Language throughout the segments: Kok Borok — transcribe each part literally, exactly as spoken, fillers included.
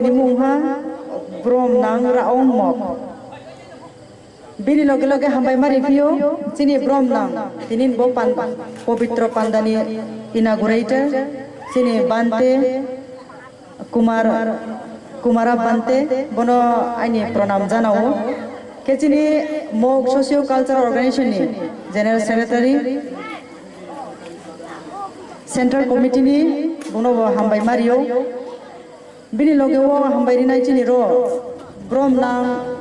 Ni mung ha Brom nang Raong Mok. Bini loge loge hambai mari phio chini Brom nang tinin bo pan, Pobitro Pandani inaugurator chini Bante Kumar, Kumara Bante, bono aini pranam janao. Khe chini Mok Socio Cultural Organization ni General Secretary, Central Committee ni bono bo hambai mario. Bini loge o hambai rinai chini ro Brom nang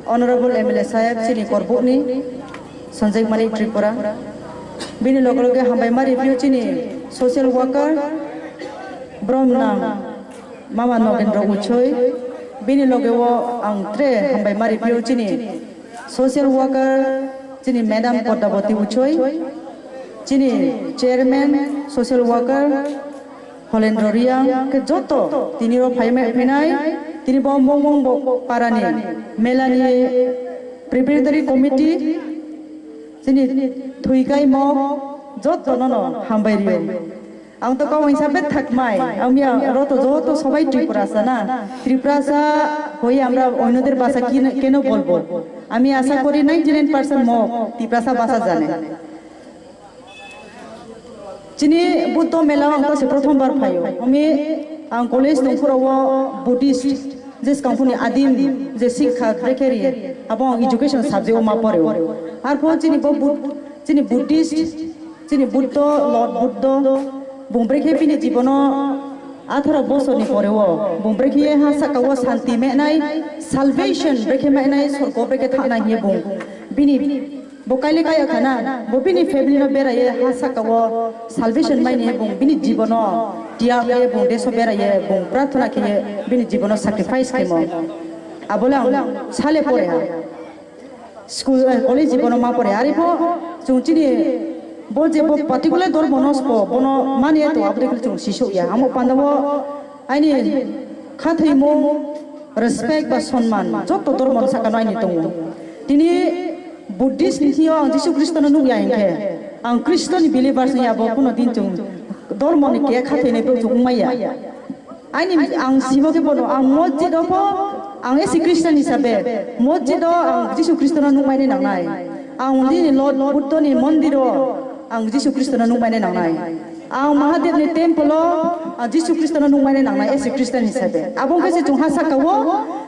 Honorable M L A saheb chini Korbuk ni Sanjay Manik Tripura. Bini loge loge hambai mari phio chini social worker Brom nang Mama Nogendra Uchoi. Bini loge o ang tre hambai mari phio chini social worker chini Madam Padmavati Uchoi, chini chairman social worker Holendra Riang, khe joto tini ro phaimai phinai, tini bo mong mong bo parani melani preparatory committee, chini thuikai mo joto nono hambai rio. Ang to kau insa bet thakmai, ang ya roto joto sobai Tripurasa na, Tripurasa hoi amra oinoder basa kino, keno bolbo. আমি আশা করি ninety nine percent Mok Tiprasa basa jane. Chini Buddho mela ang to se prothom bar phaio. Ami ang college tongphuru o Buddhist je skangphuni adim je sikha brekhe ri abo ang education subject o ma pore o. Arpho chini bo Bud-, chini Buddhist, chini Buddho, Lord Buddho, bung brekhe bini jibono atharo bosorni pore o bung brekhe ha saka o santi menai, salvation brekhe menai, sorgo brekhe thanai hiye bung bini Bo kaile kaya khana, bo bini family no beraye ha saka o salvation maini bung bini jibono tiya khe bung deso beraye bung prarthana khe bini jibono sacrifice khe mo. Abole ang sale pore ha. School, eh, college jibono ma pore. Ari bo chung chini bo je bo particular dormo no spo bono mani to abode khe chung sisok ya. Amo panda bo aini khathai mo respect ba sonman joto dormo no saka no aini tongo. Tini Buddhist ni thio ang Jisu Khristo no nukya hinkhe, ang Khristo ni believers ni abo kuno din chung dormo ni khe khathai ni bwrwi chung wngmaya. Aini ang simo khe bono, ang mosjid o pho, ang esi Christian hisabe, mosjid o ang Jisu Khristo no nukmani nangnai. Ang dini Lord Buddho ni mondir o ang Jisu Khristo no nukmani nangnai. Ang Mahadev ni temple o ang Jisu Khristo no nukmani nangnai esi Christian hisabe. Abo khe se chung ha saka o,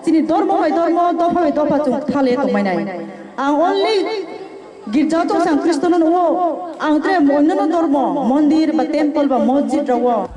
chini dormo bai dormo, dopha bai dopha chung thale tongmai nai. Ang only girja o tongsa ang Khristo no nukgo, ang tre onno dormo, mondir ba temple ba mosjid rok o.